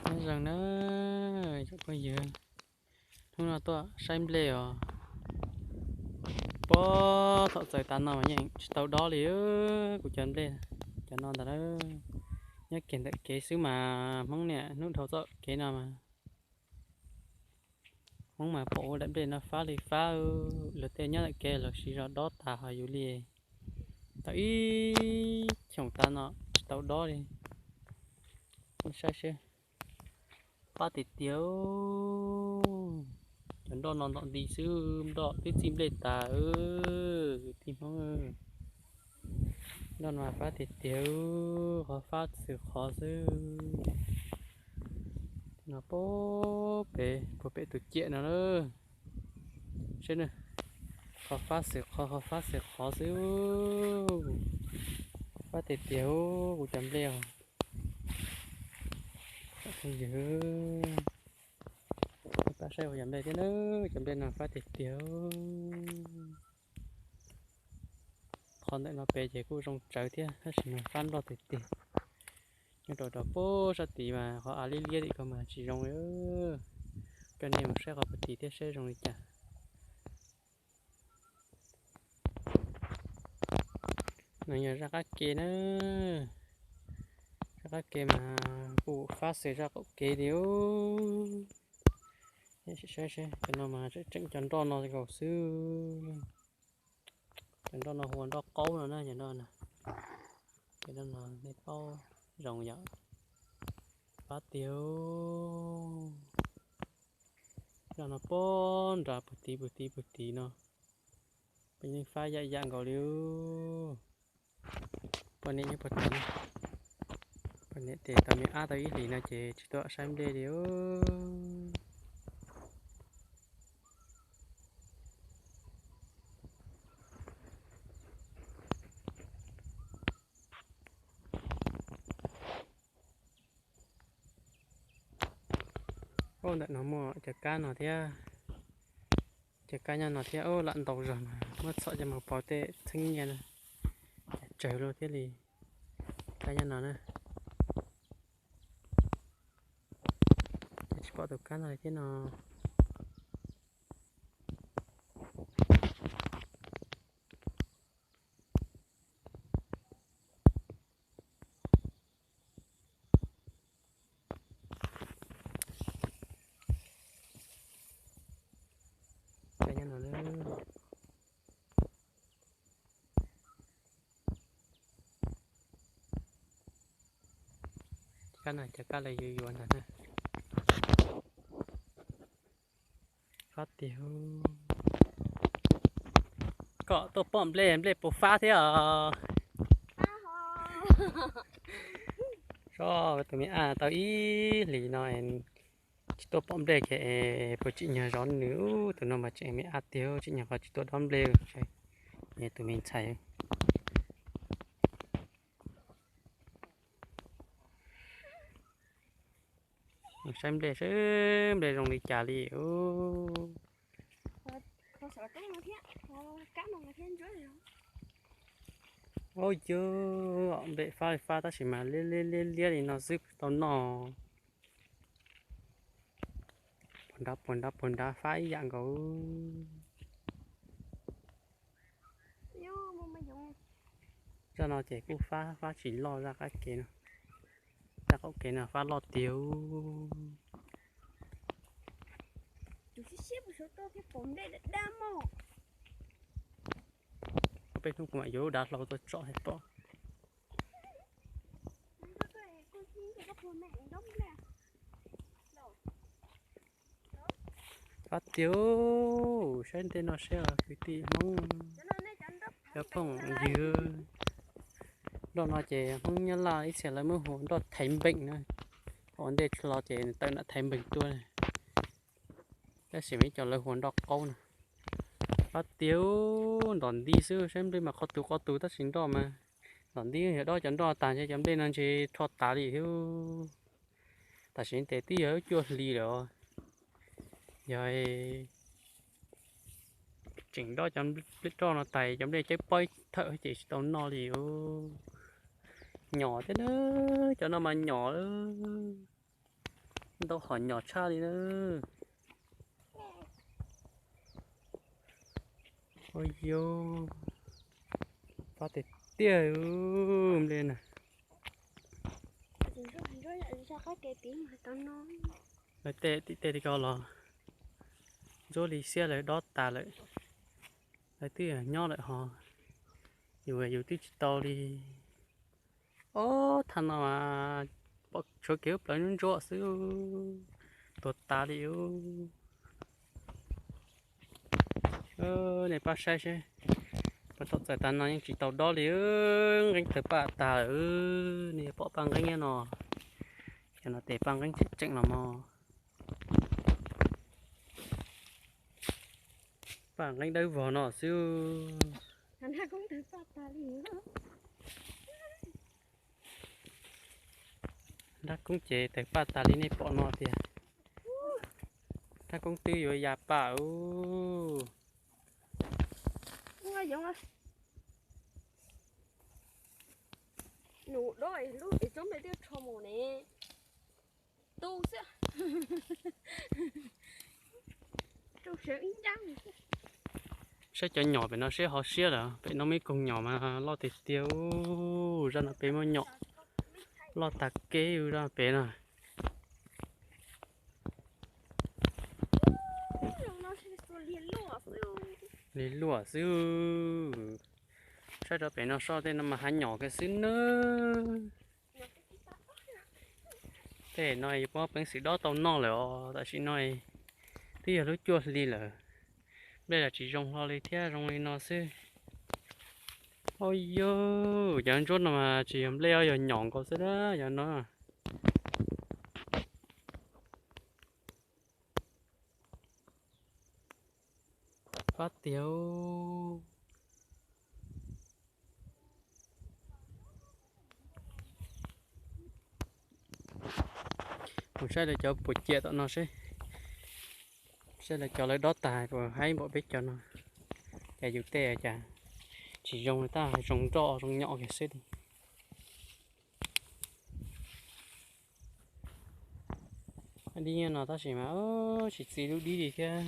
Nyob zoo na, cov phooj ywg, hnub no tuaj saib nplej os. Puag thaum txawm tas no mas yeej tsis tau dob li kuv cov nplej. Cov no ntag, nyob kiag ntawm kev xwb mas Hmoob niam hnub dhau txoj kev no mas Hmoob mas pom ua daim nplej no fab li fab, luag tej nyob ntawm kev los siv zog dob tas ho yus li tau ib xyoos tas no tsis tau dob li. Saib seb, fab tiag tiag. Cov nroj no ntom nti xwb, nroj twb txij nplej tas, kwv tij Hmoob. Nroj no fab tiag tiag, qhov fab xwm qhov xwb. No puag pem, puag pem tus ciam no na. Saib na, qhov fab xwm qhov, qhov fab xwm qhov xwb. Fab tiag tiag kuv cov nplej os. Pab saib kuv cov nplej thiab na, cov nplej no fab tiag tiag. Qhov ntawm no pem ces kuj zoo tsawv thiab tab sis mas fab nroj tiag tiag. Nyob rau rau puag sab tid mas qhov av liab liab tim ko mas tsis zoo li. Coj nej mus saib qhov puag tid thiab seb zoo li cas. No yog zaj qab ke na, zaj qab ke mas kuj fab xwm zaj qaum kev li. Saib seb, cov no mas tseem cov nroj no nkaus xwb. Cov nroj no hu ua nroj qaub no na, cov nroj no. Cov nroj no nej paub zoo yom. Fab tiag. Nroj no puag nrad puag tid puag tid puag tid no, peb yeej fab yam yam nkaus li. Poj niam nyob puag tid, poj niam tias tau me ab tau ib hlis no ces tsis tuaj saib nplej li. Ub, ntawm no muaj cov kab no thiab. Cov kab nyob no thiab, ub, lam ntau zog mas muab txhom coj mus pauv tej txheeb nyiaj na. Tsawg luaj thiaj li kab nyob no na. Ces tsis pom tus kab no li thiab no. Kab no, cov kab lawv yuav yuav ntag na. Fab tiag. Koj tuaj pom nplej, nplej puas fab thiab os? Sob, tus me ab tau ib hlis no tsis tuaj pom nplej kiag, puas tsim nyog zov nws. Tus no mas tseem me ab tiag, tsim nyog qhov tsis tuaj dob nplej. Tus me ntxhais saib nplej seb nplej zoo li cas li. Ub, yog nplej fab li fab tab sis mas liab liab liab li no xwb tsis tau noj. Puag nrad puag nrad puag nrad fab ib yam nkaus. Zaj no ces kuj fab, fab tsis loj zaj qab kev no. Zaj qaum kev no fab loj tiag. Peb hnub kuv mam yuav lub dav hlau tuaj tsom thiaj pom. Fab tiag, saib ntej no seb os kwv tij Hmoob, cov phooj ywg. Nroj no ces Hmoob Nyab Laj ib txhia lawv muab hu ua nroj thaiv npeem na. Ua ntej tsis los ces tawm nram thaiv npeem tuaj. Tab sis mas ib co lawv hu ua nroj qaub no. Fab tiag, ntom nti xwb, saib nplej mas qhov tus qhov tus tab sis nroj mas ntom nti, yog dob cov nroj tag ntshe cov nplej no ntshe rho tas li thiab. Tam sim no ces twb yog cuaj hli lawm os. Yog tseem dob cov nplej roj no tas cov nplej cawb pob thawm ces tsis tau noj li os. Nyom thiab na, cov no mas nyom. Ntau hom nyom tshaj li na. Ua yus, fab tiag tiag nplej na. Lawv tej tim tej li ko los ntsuab li xiab lawv dob tas lawm. Lawv twb nyob lawm ho yus yus twb tsis tau li. Ob thaj no mas pom tshuav kev ub plawv ntsuab ntsuab xwb, tuag tas li. Nej pab saib seb, puas thaum txais tas no yeej tsis tau dob li, nqeeb tawg paj tas lawm. Nej pom paj nqeeb no, cov no tes paj nqeeb tseem tseem los mog. Paj nqeeb dawb vog no xwb. Nrab koob ces tawg paj tas li nej pom no tiag. Nrab koob twb yuav ya paj ub. Saib cov nyom pem no seb ho siab lawm, pem no muaj ib koog nyom mas loj tiag tiag ub, zaj no pem muaj nyom loj tag kev ub zaj pem no. Lig luam xwb. Saib rau pem no soj tej no mas hav nyom kiag xwb nawb. Tej no yus pom peev xwm dob tau noj lawm os, tam sim no twb yog lub cuaj hli lawm. Nplej los tsis zoo hlo li thiab, zoo li no xwb. Au yau, cov ntsuab no mas tsis yog nplej os, yog nyom nkaus xwb na, yog no. Fab tiag. Mus saib lawv cov puas ciam tom no seb, saib lawv cov lawv dob tas puas haib npaum peb cov no. Cas yus tej cas tsis zoo li, tab zoo nroj zoo nyom kiag xwb li. Dib nyob no tab sis mas tsis txi lub dib li thiab.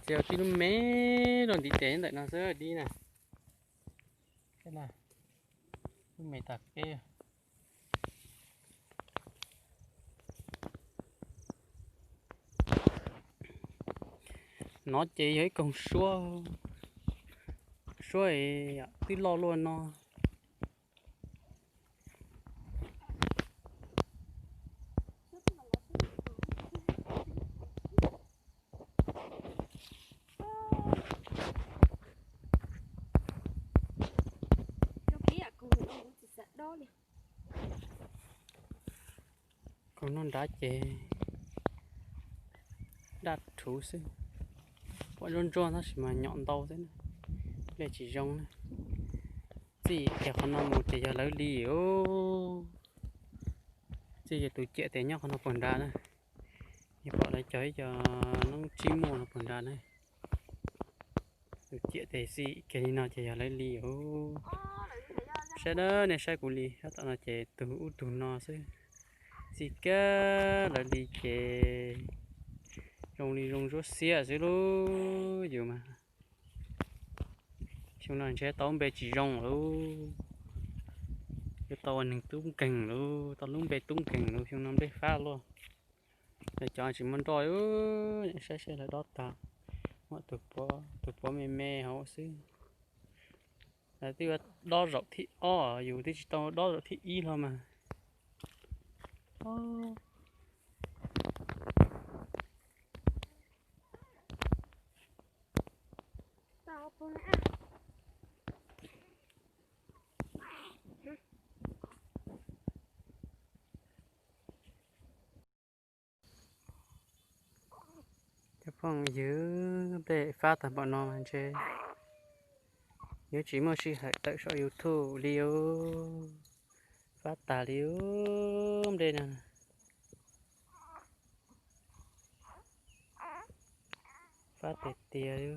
Txi tib lub me rau ntiv tes ntawm no xwb dib na. Lub me tag kev. No ces yog ib koog suab, suab twb loj luaj no. Koog noj nrad ces daj rhuv xwb. Pom ntsuab ntsuab tab sis mas nyom ntau xwb na, nplej tsis zoo na. Txij kiag qhov no mus ces yog lawv li os. Txij yog tus ciam tes nyob qhov no puag nrad na. Yog pom lawv cog ib co noob tsib muaj no puag nrad na. Tus ciam tes xij kiag li no ces yog lawv li os. Saib na, nej saib kuv li sab tom no ces tus ub tug no xwb. Xij kiag lawv li ces zoo li zoo ntsuab xiab xwb lauj. Yus mas xyoo no ntshe tau lub npe tsis zoo lauj. Yuav tau ua neeg tub nkeeg lauj, tau lub npe tub nkeeg lauj, xyoo no nplej fab luaj. Lawv cov tsis muaj nroj, saib saib lawv dob tag, muaj tus puav me me hauv xwb. Lawv twb yuav dob zaum thib ob, yus twb tsis tau dob zaum thib ib hlo mas. Cov phooj ywg, nplej fab tag npaum no mas ntshe yuav tsis muaj sij hawm tawm saum YouTube li os. Fab tag li os nplej no. Fab tiag tiag li.